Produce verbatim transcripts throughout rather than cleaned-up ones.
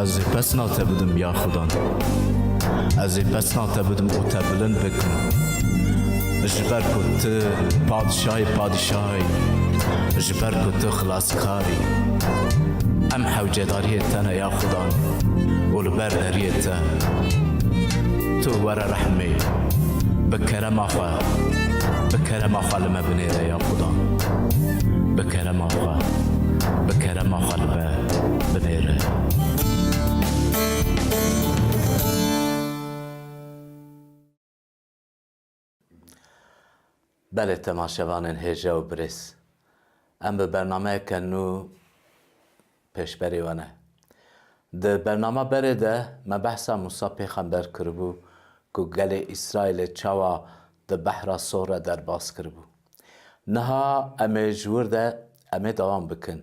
Ez ê pesna te bidim ya Xudan. Ez ê pesna te bidim û te bilind bikim. Ji ber ku tu padişahê padişahî, ji ber ku tu xilaskarî. Em hewcedariyê te ne ya Xudan û li ber deriyê te. Tu were rehmê, bi kerema xwe, bi kerema xwe li me binêre ya Xudan. Bi kerema xwe, bi kerema xwe li me binêre. Belê temaşevanên hêja û birêz, em bi bernameyeke nû pêşberê we ne. Di bernama berê de me behsa Mûsa pêxember kiribû ku gelê Îsraîlê çawa di behra sor re derbas kiribû. Niha em ê ji wir de em ê dewam bikin.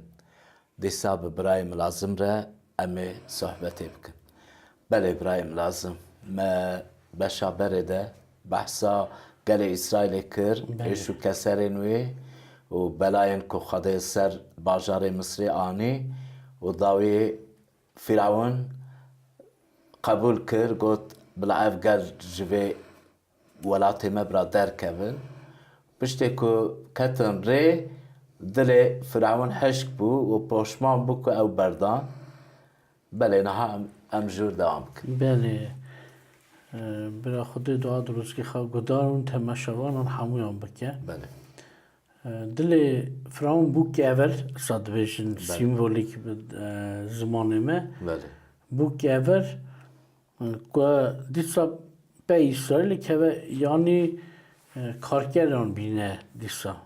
Dîsa bi birayê Milazim re em ê sohbetê bikin. Belê birayê Milazim, me beşa berê de behsa gelê Îsraîlê kir, Belê. êş û keserên wê û belayên ku Xwedê ser bajarê Misrê anî û dawî Fîrewin qebûl kir, got, bila ev gel ji vê welatê me bira derkevin. Piştê ku ketin rê, dilê Fîrewin hişk bû û poşman bû ku ew berdan. Belê, niha em, em ji wir dewam bikin. Belê. E, bira Xwedê dua dirûskî xwe guhdar û temaşevanan hemûyan bike. Belê. E, dilê Fîrewin bû kever, sa dibêjin Belê. sîmbolîk bi, e, zimanê me. Belê. Bû kever, e, ku dîsa pey Îsraîlê keve, yanî, e, karkeran bîne dîsa.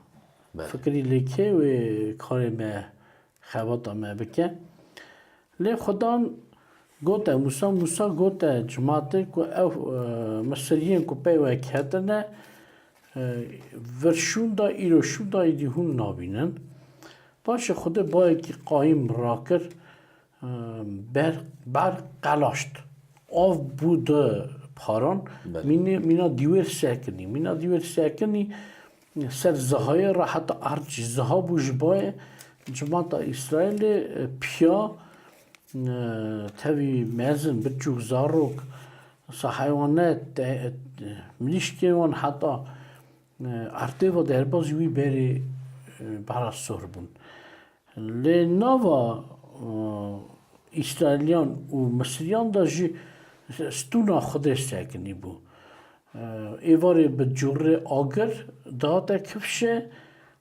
Belê. Fikirî lê kê wê karê me, xebata me bike. Lê Xudan gote Mûsa, Mûsa gote cimatê ku ew, e, Misiriyên ku pey we ketine, e, vir şûnda, îro şûnda êdî hûn nabînin. Paşê Xwedê bayekî qayîm rakir, e, ber, ber qelaşt. Av bû di paran, Belê. mînê, mîna dîwêr sekinî. Mîna dîwêr sekinî, ser zihayê re heta erd jî ziha bû ji bayê cimata Îsraîlê, e, piya, e, tevî mezin, biçûk, zarok, sa heywanet, te-, e, mirîşkên wan heta, e, erdê ve derbazî wî berê, e, behra sor bûn. Lê nava, e, Îsraîliyan û Misiriyan de jî stûna Xwedê sekinî bû. E, êvarê bi cûrê agir dihate kifşe,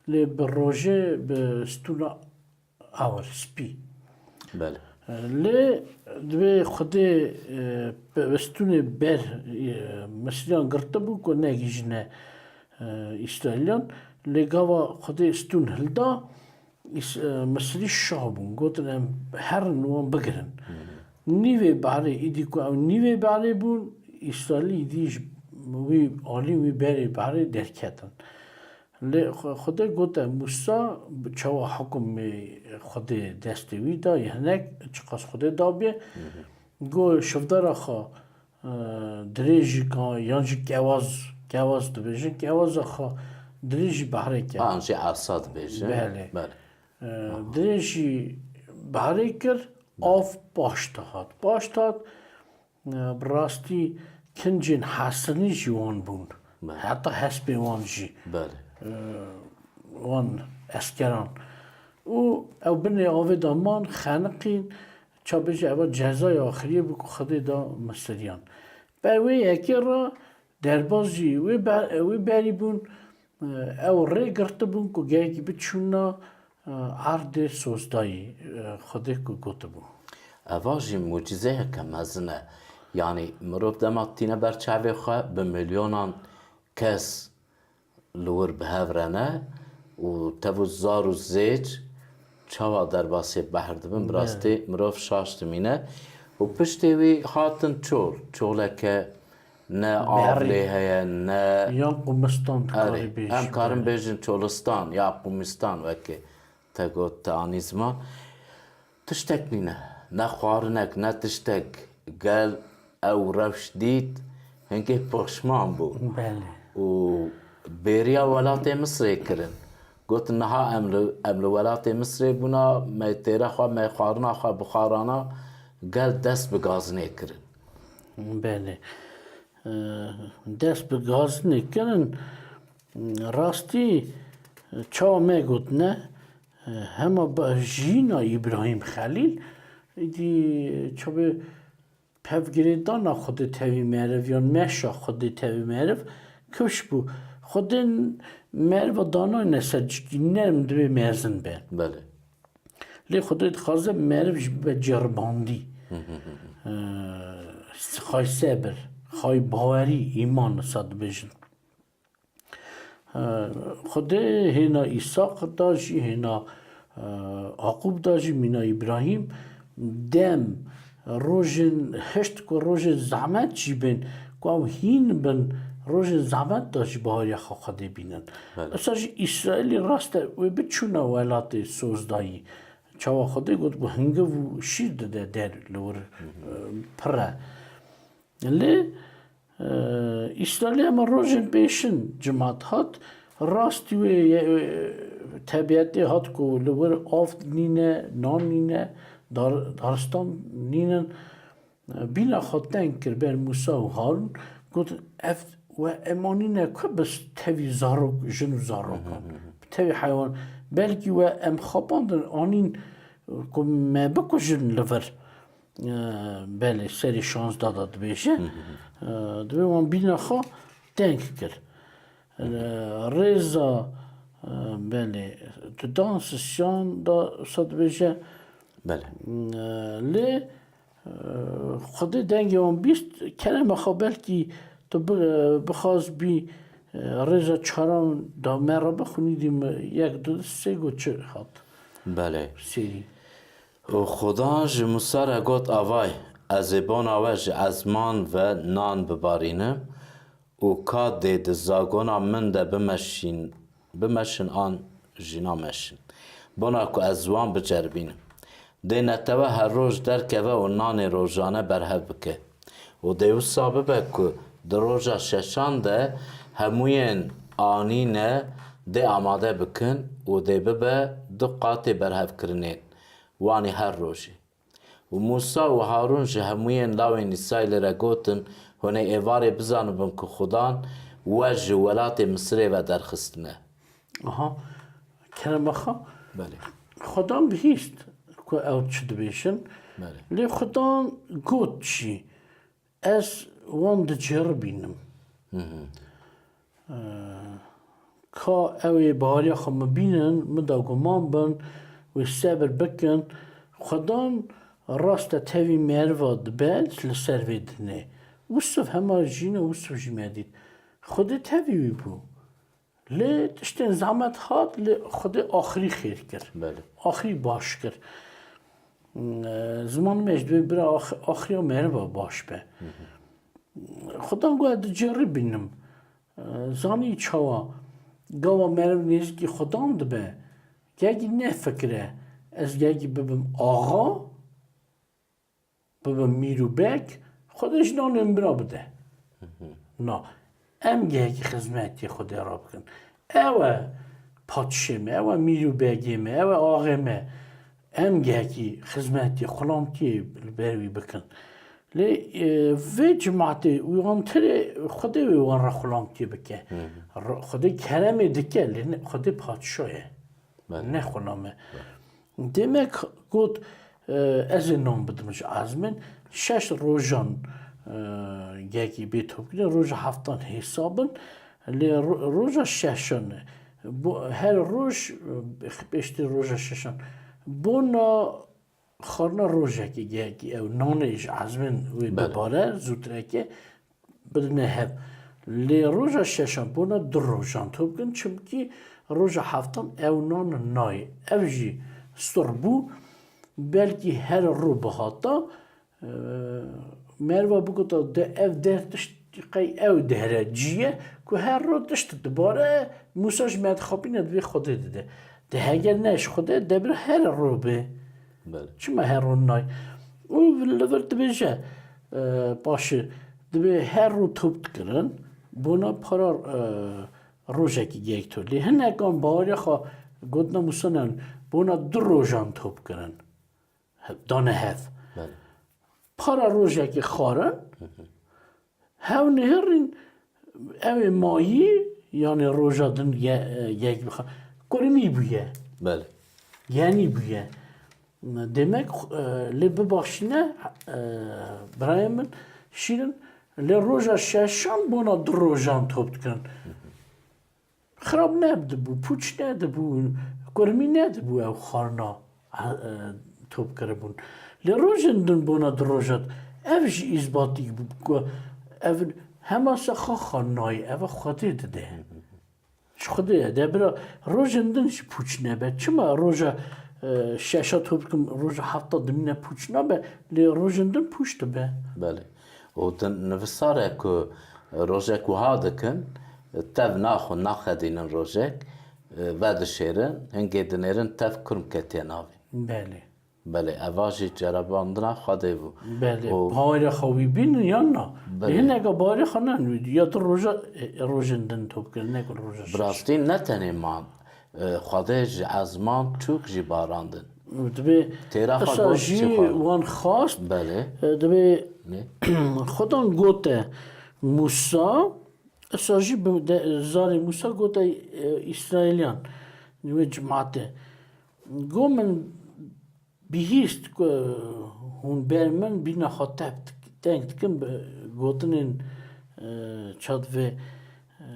lê bi rojê bi stûna awir, spî. Belê. E, lê divê Xwedê, e, bi, bi stûnê ber, e, Misiriyan girtibû ku negihîjine, e, Îsraîliyan. Lê gava Xwedê stûn hilda, Îs-, e, Misirî şaş bûn, gotin, em herin wan bigirin. Nîvê behrê, îdî ku ew nîvê behrê bûn, Îsraîlî îdî ji wî alî wî berê behrê derketin. Lê Xwe-, Xwedê gote Mûsa, çawa hukmê Xwedê destê wî da, yê hinek çiqas Xwedê dabiye. Go şivdara xwe, e, dirêjî ka, yan jî kewaz, kewaz dibêjin, kewaza xwe dirêjî behrê ke. An jî asa dibêjin. Belê. Belê. E, dirêjî behrê kir, av paş de hat. Paş de hat, e, bi rastî kincên hesinî jî wan bûn. Belê. Heta hespê wan jî. Belê. E, wan eskeran. Û ew binê avê de man, xeniqîn, ça bêje, eva cezaya axiriyê bû ku Xwedê da Misiriyan. Ber wê yekê re derbazî wê be-, wê berî bûn, ew rê girtibûn ku gelekî biçûna erdê sozdayî, Xwedê ku gotibû. Eva jî mucîzeyeke mezin e. Yanî mirov dema tîne ber çavê xwe, bi milyonan kes li wir bi hev re ne û tev û zar û zêc çawa derbasê behr dibin, bi Belê. rastî mirov şaş dimîne. Û piştê wî hatin çol, çoleke ne av Behrê. lê heye, ne Yan qumistan Erê, dikarî bêjî, em karin belê. bêjin çolistan ya qumistan weke te got, te anî ziman. Tiştek nîne. Ne xwarinek, ne tiştek. Gel ew rewş dît, hingê poşman bû. Belê. Û bêriya welatê Misrê kirin. Got, niha em li, em li welatê Misrê bûna, me têra xwe, me xwarina xwe bixwarana, gel dest bi gazinê kirin. Belê. E, dest bi gazinê kirin. Rastî, çawa me gotine, e, hema ba-, jîna Îbrahîm Xelîl, îdî çabe pevgirêdana Xwedê tevî meriv yan meşa Xwedê tevî meriv kifş bû. Xwedê meriva danayne ser cikî nerm divê mezin be. Belê. Lê Xwedê dixwaze meriv jî bibe ceribandî. Ee, xay sebir, xay bawerî, îman wisa dibêjin. Ee, Xwedê hêna Îsaq da jî, hêna, e, Aqûb da jî, mîna Îbrahîm dem, rojên hişt ku rojên zehmet jî bên, ku ew hîn bin, rojên zehmet da jî bahariya xwe Xwedê bînin. Belê. Esa jî Îsraîlî rast e, wê biçûna welatê sozdayî. Çawa Xwedê got, bi hingiv û şîr dide der li wir, e, pir e. Lê, e, Îsraîlê hema rojên pêşin cimat hat, rastî wê ye, e, tebîetê hat ku li wir av nîne, nan nîne, dar, daristan nînin. Bîna xwe teng kir ber Mûsa û Harûn, got, ev we em anîne ku bi tevî zarok, jin û zarokan, bi tevî heywan, belkî we em xapandin, anîn ku me bikujin li vir. E, belê, serê şazdeh de dibêje. E, divê wan bîna xwe teng kir. E, rêza, e, belê, tu dan sisyan da wisa dibêje. Belê. E, lê, e, Xwedê dengê wan bîst, kerema xwe belkî tu bi-, bixwaz bî, e, rêza çaran da me re bixwînî, dî me yek, du, sê got çi hat. Belê. Serî. Û Xudan ji Musa re got, Avay, ez ê bona we ji ezman ve nan bibarînim û ka dê di zagona min de bimeşîn, bimeşin an jî nameşin, bona ku ez wan biceribînim. Dê netewe her roj derkeve û nanê rojane berhev bike. Û dê wisa bibe ku di roja şeşan de hemûyên anîne dê amade bikin û dê bibe du qatê berhevkirinên wanî her rojê. Û Mûsa û Harûn ji hemûyên lawên Îsraîlê re gotin, Hûn ê êvarê bizanibin ku Xudan we ji welatê Misirê ve derxistine. Aha. Kerema xwe. Belê. Xudan bihîst ku ew çi dibêjin. Belê. Lê Xudan got jî, ez wan diceribînim. Ee, ka ew ê bahariya xwe min bînin, min da guman bin, wê sebir bikin. Xudan rast e tevî meriva dibe li ser vê dinê. Wisiv hema jîna wisiv jî me dît. Xwedê tevî wî bû. Lê tiştên zehmet hat, lê Xwedê axirî xêr kir. Belê. Axirî baş kir. Ee, ziman me ji dibê bira ax-, axiriya meriva baş be. Xudan got, ez diceribînim. Ee, zanî çawa? Gava meriv nêzîkî Xudan dibe, gelkî nefikire, ez gelkî bibim axa, bibim mîr û beg, Xwedê jî nanê min bira bide. Na, em gelkî xizmetê Xwedê re bikin. Ew e padşê me, ew e mîr û begê me, ew e axê me. Em gelkî xizmetê, xulamtiyê li ber wî bikin. Lê, e, vê cimatê wan tirê Xwedê wê wan re xulamtiyê bike. Re-, Xwedê keremê dike, lê ne, Xwedê padşa ye. Belê. Ne xulam e. Demek got, e, ez ê nan bidim ji ezmin, şeş rojan, e, gelkî bê topkirin, roja heftan hesabin, lê ro-, roja şeşan, bo-, her roj, e, pêştî roja şeşan, bona xwarina rojekê gelkî ew nanê ji ezmin wê Belê. bibare, zûtireke, bidine hev. Lê roja şeşan bona du rojan top bikin, çimkî roja heftan ew nan nayê. Ev jî stor bû, belkî her ro bihata, e, meriva bigota de ev der tişt qey ew dehre cî ye, ku her ro tişt dibare, Mûsa ji me dixapîne divê Xwedê dide. De heger ne ji Xwedê, de bir her ro be. Belê. Çima her ro nay? Û li vir dibêje, e, paşê, dibê her ro top dikirin, bona para, e, rojekî gek to. Lê hinekan bahariya xwe gotina Mûsa ne, bona du rojan top kirin. He-, dane hev. Belê. Para rojekê xwarin, hew nihirîn, ew ê mayî, yanî roja din ye-, yek bixa-, kurmî bûye, Belê. Genî bûye. Demek, e, lê bibaxşîne, e, birayê min şîrin, lê roja şeşan bona du rojan top dikirin. Xirab nedibû, pûç nedibû, kurmî nedibû ew xwarina, e, top kiribûn. Lê rojên din bona du roja, ev jî îzbatîk bû ku ev hema se xwe xwe nayê, ev Xwedê dide. Ji Xwedê ye, de bira rojên din jî pûç nebe. Çima roja, e, şeşa top dikim, roja hefta dimîne pûç nabe, lê rojên din pûç dibe. Belê. Û tu nivîsar e ku rojek wiha dikin, tev naxwin, naxedînin rojek, e, vedişêrin, hingê dinêrin tev kurm ketiye navê. Belê. Belê, eva jî ceribandina Xwedê bû. Belê, Û bawerê xwe wî bînin yan na? Belê. Hineka bawerê xwe nan wî, ya tu roja, e, rojên din top kirin, ne ku roja şeş. Bi rastî ne tenê man, e, Xwedê ji ezman çûk jî barandin. Dibê Têra xwe esa got jî çi xwe? Wan xwast, Belê. E, dibê Nê? Xudan gote Musa, esa jî bi de-, zarê Musa gote, e, Îsraîliyan, wê cimatê. Go min bihîst ku hûn ber min bîna xwe tep dik-, teng dikin bi gotinên, e, çad vê, e,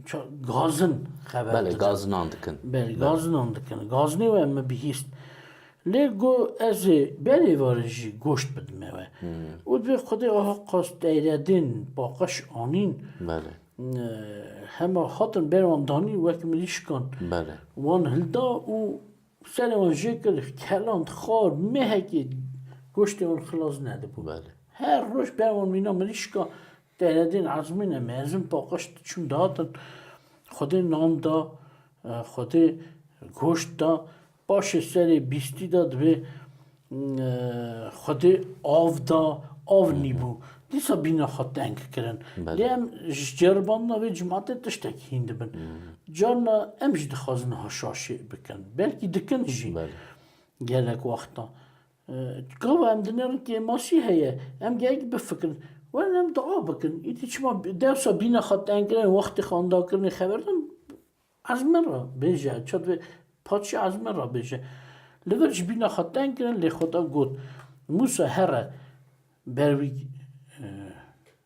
ça-, gazin xeber Belê, didin. Gazinan dikin. Belê, Belê. Gazinan dikin. Gazinê we min bihîst. Lê go ez ê berê varin jî goşt bidime we. Hmm. Û dibê Xwedê aha qas teyredên paqij anîn. Belê. E, hema hatin ber wan danî wek mirîşkan. Belê. Wan hilda û serê wan jê kir, keland, xar, mehekê goştê wan xilas nedibû. Belê. Her roj ber wan mîna mirîşka teredên ezmîne mezin paqij diçûn dihatin. Xwedê nan da, e, Xwedê goşt da, paşê serê bîstî de dibê, e, Xwedê av da, av Hı hı. nîbû. Dîsa bîna xwe teng kirin. Belê. Lê em ji ceribandina vê cimatê tiştek hîn dibin. Hı hı. Carna em jî dixwazin ha şaşê bikin. Belkî dikin jî Belê. gelek wexta. E, gava em dinêrin kêmasî heye. Em gerek bifikirin. Werin em dua bikin. Îdî çima dewsa bîna xwe teng kirin, wextê xwe andakirinê xeberdan Ez min re bêje, çi divê padşah ez min re bêje. Li vir ji bîna xwe teng kirin, lê Xweda got, Mûsa here ber wî, e,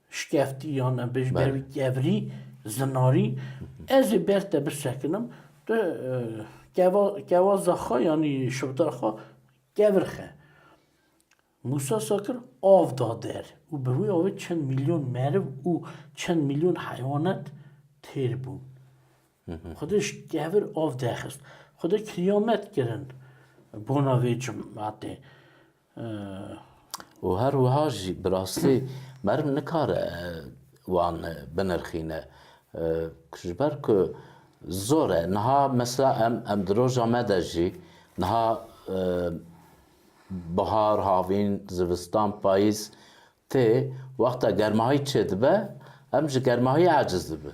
şikeftî, yan em bêjin ber Belê. wî kevirî, zinarî, ez ê ber te bisekinim, tu, e, keva-, kevaza xwe, yanî şibdar xwe kevir xe. Mûsa sa kir, av da der û bi wî avê çend milyon meriv û çend milyon heywanet têr bûn. Hı hı. Xwedê ji kevir av derxist. Xwedê kiyamet kirin bona vê cimatê. Ee, Û her wiha jî bi rastî meriv nikare, e, wan, e, binirxîne. E, ji ber ku zor e. Niha mesela em, em di roja me de jî niha, e, bihar, havîn, zivistan, payîz tê, wexta germahî çêdibe, em ji germahî aciz dibin.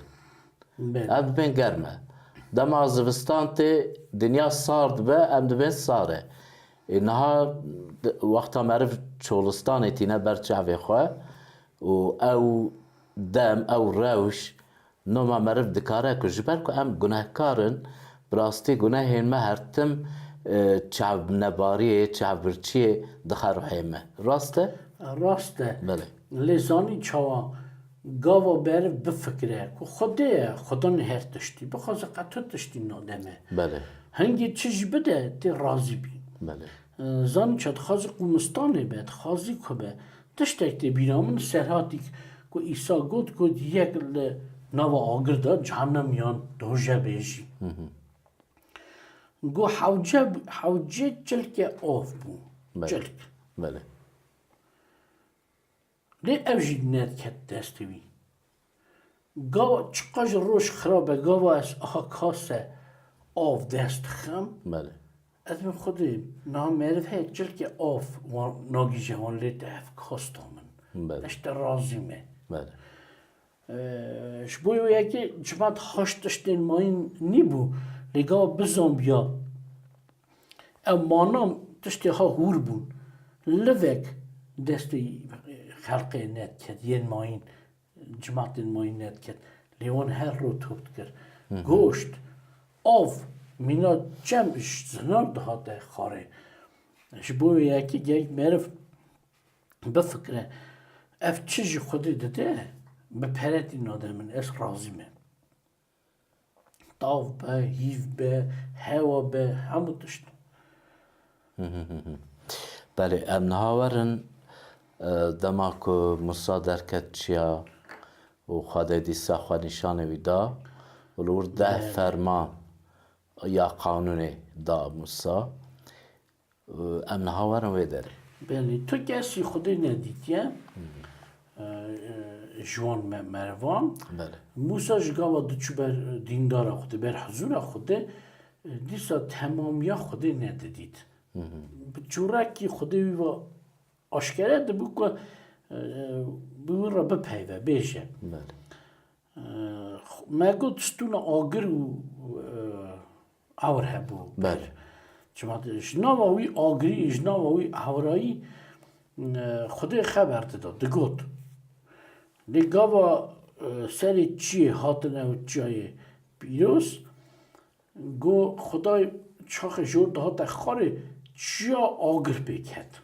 Belê. Em dibên germ e. Dema zivistan tê, dinya sar dibe, em dibên sar e. Ê, niha d-, wexta meriv çolistanê tîne ber çavê xwe û ew dem, ew rewş, noma meriv dikare ku ji ber ku em gunehkar in, bi rastî gunehên me her tim, e, çavnebariyê, çavbirçiyê dixe ruhê me. Rast e? Rast e. Belê. Lê zanî çawa? Gava beriv bifikire ku Xwedê ye, Xwedan her tiştî. Bixwaze qet tu tiştî nademe. Belê. Hingê çi jî bide, tê razî bî. Belê. Zanî çi dixwaze qumistanê be, dixwazî ku be. Tiştek tê bîra min, Serhatîk ku Îsa got, got, yek li nava agir de, cehennem yan doje bêjî. Hı hı. Got, hewce, hewce çilke av bû. Belê. Çilk. Belê. Lê ev jî nediket destê wî. Gava çiqas ji roj xirab e, gava ez aha kase av dest dixim. Belê. Ez min Xwedê, niha meriv heye çilkê av wan nagihîje wan lê te ev kasta min. Belê. Ez te razî me. Belê. Ee, ji bo yekê cimat haş tiştên mayîn nîbû, lê gava bizanbiya. Ew mana tiştê ha hûr bûn. Livek destê xelqê nediket, yên mayîn, cimatên mayîn nediket. Lê wan her ro top dikir. Goşt, av, mîna çem ji zinar dihate xwarê. Ji bo wê yekê gerek meriv bifikire, ev çi ji Xwedê dide, bi peretî nade min, ez razî me. Tav be, hîv be, hewa be, hemû tişt. Belê, em niha werin, e, dema ku Musa derket çiya û Xwedê dîsa xwe nîşanê wî da û li wir deh Belê. ferman ya qanûnê da Musa. Em niha werin wê derê. Belê, tu kesî Xwedê nedîtiye, e, e, ji wan me-, merivan. Belê. Musa ji gava diçû ber dîndara Xwedê, ber hizûra Xwedê, e, dîsa temamiya Xwedê nedidît. Bi çûrekî Xwedê wî ve aşkere dibû ku, e, e, bi wî re bipeyve, bêje. Belê. Me got stûna agir û, e, ewr hebû. Belê. Çima ji nava wî agirî, ji nava wî ewrayî, e, Xwedê xeber dida, digot. Lê gava, e, serê çiyê hatine û çiyayê pîroz, got, Xwedayê çaxê jor dihate xwarê, çiya agir pê ket.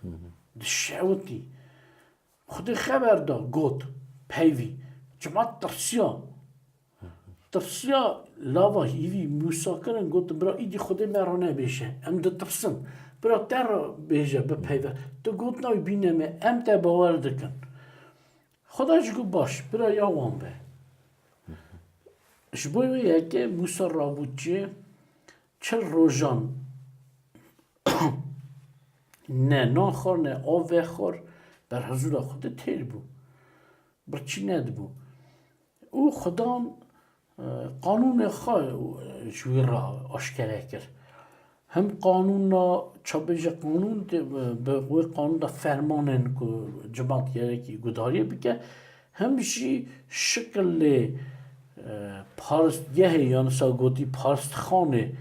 Dişewitî. Xwedê xeber da, got, peyvî. Cimat tirsiya. Tirsiya lava hîvî Mûsa kirin, gotin, bira, îdî Xwedê me re nebêje. Em ditirsin. Bira, te re bêje, bipeyve. Tu gotina wî bîne me, em te bawer dikin. Xweda jî got, baş, bira ya wan be. Ji bo wê yekê Mûsa rabû çi? Çil rojan ne nan xwar ne av vexwar ber hizûra Xwedê têr bû. Birçî nedibû. Û Xudan, e, qanûnê xwe, e, ji wî re aşkere kir. Him qanûna, çabêje qanûn tê, e, bi wê qanûn de fermanên ku cimat gerekî gudariyê bike, him jî şikilê, e, paristgehê, yan sa gotî paristxanê, e,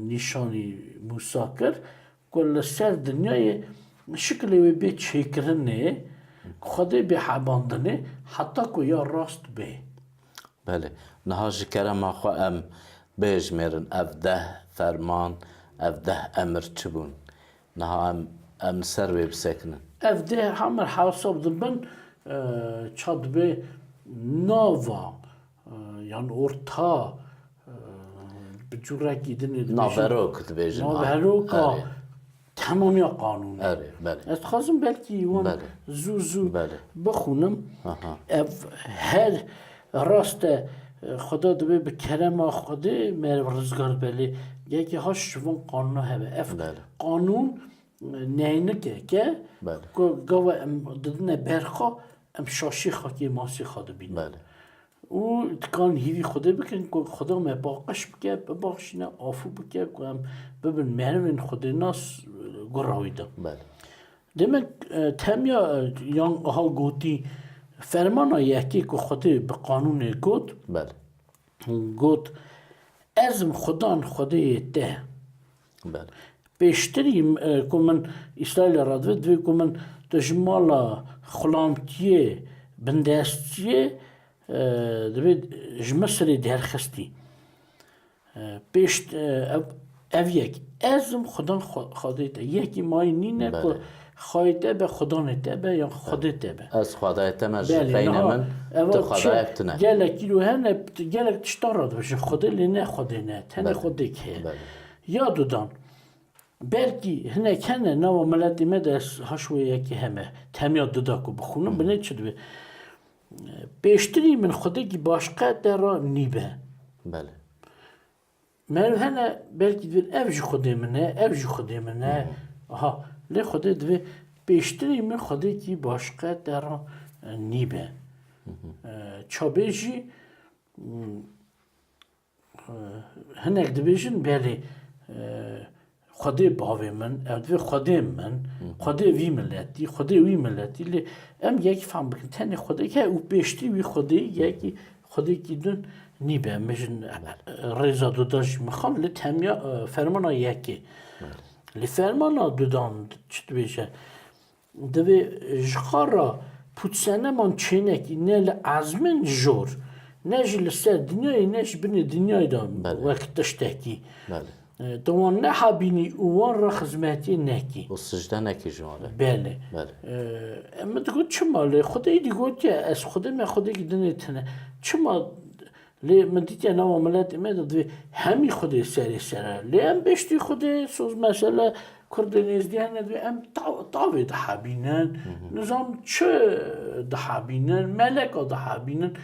nîşanî Mûsa kir, ku li ser dinyayê şikilê wê bê çêkirinê, Xwedê bê hebandinê, heta ku ya rast bê. Belê. Niha ji kerema xwe em bêjmêrin ev deh ferman, ev deh emir çi bûn? Niha em, em li ser wê bisekinin. Ev deh emir hesab dibin, e, ça dibê nava, e, yan orta, e, bi cûrekî din ê dibêjin. Naverok dibêjin. Naveroka Erê. Temamiya qanûnê. Erê, belê. Ez dixwazim belkî wan Belê. Zû zû Belê. Bixwînim. Aha. Ev her rast e, Xweda dibê bi kerema Xwedê meriv rizgar be lê yekî haş ji van qanûna hebe. Ev Belê. Qanûn, e, neynikeke Belê. Ku gava em didine ber xwe, em şaşî xakê masê xwe dibînin. Belê. Û dikan hîvî Xwedê bikin ku Xweda me paqij bike, bibaxşîne, afû bike ku em bibin merivên Xwedênas, e, gura wî de. Belê. Demek, e, temya, e, yan aha gotî, fermana yekê ku Xwedê bi qanûnê got, Belê. Got, ez im Xudan Xwedêyê te. Belê. Pêştirî, e, ku min Îsraîlê re divê, divê ku min tu ji mala xulamtiyê, bindestiyê, e, divê ji Misirê derxistî. E, pêşt-, e, ev, ev yek. Ez im Xudan Xwe-, Xwedê te. Yekî mayî nîne ku Belê. Xwedê te be, Xudanê te be, yan Xwedê te be. Ez Xwedayê te me ji Belê, beyne niha min, eva tu çi Xwedayek tune. Gelek îro hene, gelek tişta re dibêjin Xwedê, lê ne Xwedê ne. Tenê Belê. Xwedêk heye. Belê. Ya dudan. Belkî hinek hene, nava miletê me de ez haş wê yekê heme. Temya duda ku bixwînim, Hmm. binê çi dibê? Pêştirî min Xwedêkî başqe te re nîbe. Belê. Meriv hene, belkî divê ev jî Xwedê min e, ev jî Xwedê min e. Aha, lê Xwedê divê pêştirî min Xwedêkî başqe te re, e, nîbe. E, çabê jî, mm, e, hinek dibêjin, belê, e, Xwedê bavê min, ev divê Xwedê min, Xwedê vî miletî, Xwedê wî miletî, lê em yekî fehm bikin, tenê Xwedêk heye û pêştirî wî Xwedê yekî, Xwedêkî din nîbe. Em bêjin, e, rêza duda jî mixab, lê temya, e, fermana yekê. Lê fermana dudan çi dibêje? Divê ji xwe re pûtseneman çênekî, ne li ezmin jor, ne jî li ser dinyayê, ne ji binê dinyayê de Belê. wek tiştekî. Belê. E, tu wan nehebînî û wan re xizmetiyê nekî. Û sicde nekî ji wan re. Belê. Belê. E, min digot çima lê Xwedê êdî gotiye, ez Xwedê me, Xwedêkî dinê tune. Çima lê min dîtiye nava miletê me de divê hemî Xwedê serê ser e. Lê em piştî Xwedê soz mesele Kurdê nêzdî hene divê em tav-, tavê dihebînin. Hı hı. Nizam çi dihebînin, meleka dihebînin.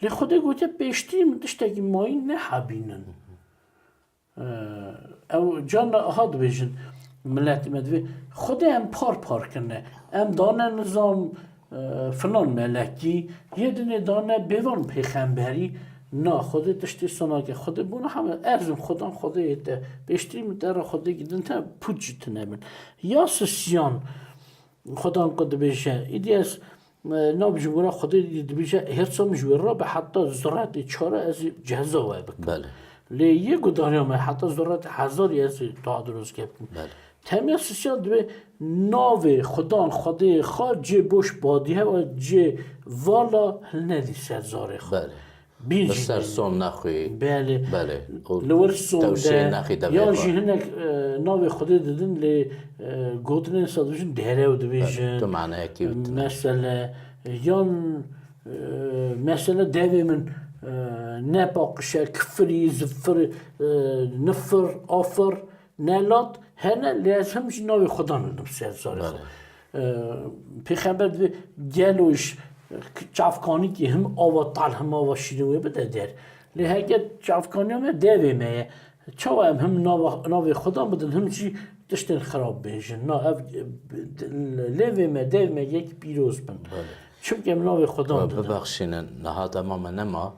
Lê Xwedê gotiye pêştî min tiştekî mayîn nehebînin. Hı hı. Ew carna aha dibêjin, miletê me divê Xwedê em par par kirine. Em dane nizam, e, filan melekî, yê dinê dane bêvan pêxemberî. Na, Xwedê tiştê sanake. Xwedê bona heme erzim Xwedan Xwedê yê te. Pêştirî min te re Xwedêkî din te pût jî tune bin. Ya sisiyan Xwedan ku dibêje, îdî ez, e, nab ji wira Xwedê dibêje, hêrsa min ji wê rabe heta zuretê çare ez ê ceza we bikim. Belê. Lê yê gudariya me heta zuretê hezarî ez ê daha dirozke bikim. Belê. Temiya sisiya divê navê Xwedan Xwedê xwe cê boş badî hewa cê vala hilnedî ser zarê xwe. Belê. Bîr Li jî ser neyê. Son nexwî. Belê. Belê. Û Li wir son tewşê de nexwî devê yan xwe. Jî hinek, e, navê Xwedê didin lê, e, gotinên sa dibêjin derew dibêjin. Belê. Tu maneyekî wî tune. Mesele, yan, e, mesele devê min, e, nepaqişe, kifirî, zifir, e, nifir, afir, nelat, hene, lê ez him jî navê Xwedan didim ser zarê xwe. Belê. Ee, Pêxember divê gelo ji çavkanîkî him ava tal, him ava şîrin wê bide der. Lê heke çavkaniya me devê me ye. Çawa em him nava, navê Xwedan bidin, him jî tiştên xirab bêjin. Na, ev, lêvê me, dev me yek pîroz bin. Belê. Çimkî em navê Xwedan didin. Bibexşînin, niha dema me nema.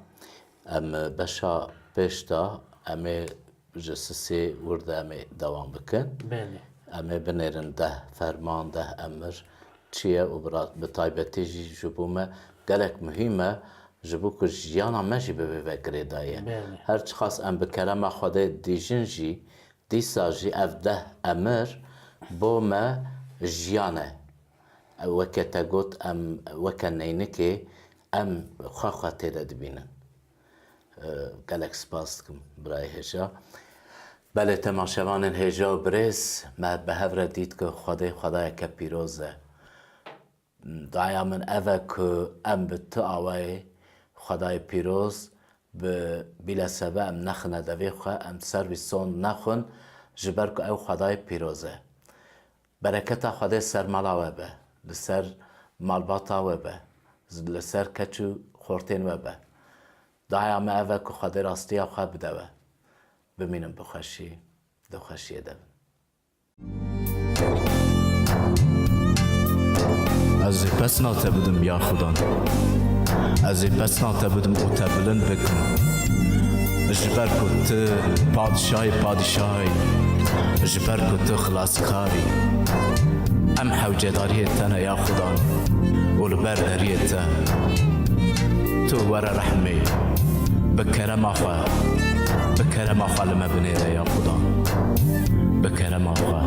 Em beşa pêş de, em ê ji sisê wir de em ê dewam bikin. Belê. Em ê binêrin deh ferman, deh emir çi ye û bi ra-, bi taybetî jî ji bo me gelek muhîm e, ji bo ku jiyana me jî bi vê ve girêdayî ye. Belê. Her çiqas em bi kerema Xwedê dijîn jî, dîsa jî ev deh emir bo me jiyan e. Weke te got, em weke neynikê em xwe xwe tê de dibînin. Gelek spas dikim birayê hêja. Belê, temaşevanên hêja û birêz, me bi hev re dît ku Xwedê Xwedayeke pîroz e. Daya min ev e ku em bi tu awayê Xwedayê pîroz bi bîleseve em nexine devê xwe, em ser wî sond nexwin, ji ber ku ew Xwedayê pîroz e. Bereketa Xwedê ser mala we be, li ser malbata we be, li ser keç û xortên we be. Daya me ev e ku Xwedê rastiya xwe bide we. Bimînin bi xweşî, di xweşiyê de bin. Ez ê pesna te bidim ya Xudan. Ez ê pesna te bidim û te bilind bikim. Ji ber ku tu padşahê padşahî, ji ber ku tu xilaskar î. Em hewcedariyê te ne ya Xudan û li ber deriyê te. Tu were rehmê, bi kerema xwe, bi kerema xwe li me binêre ya Xudan. Bi kerema xwe.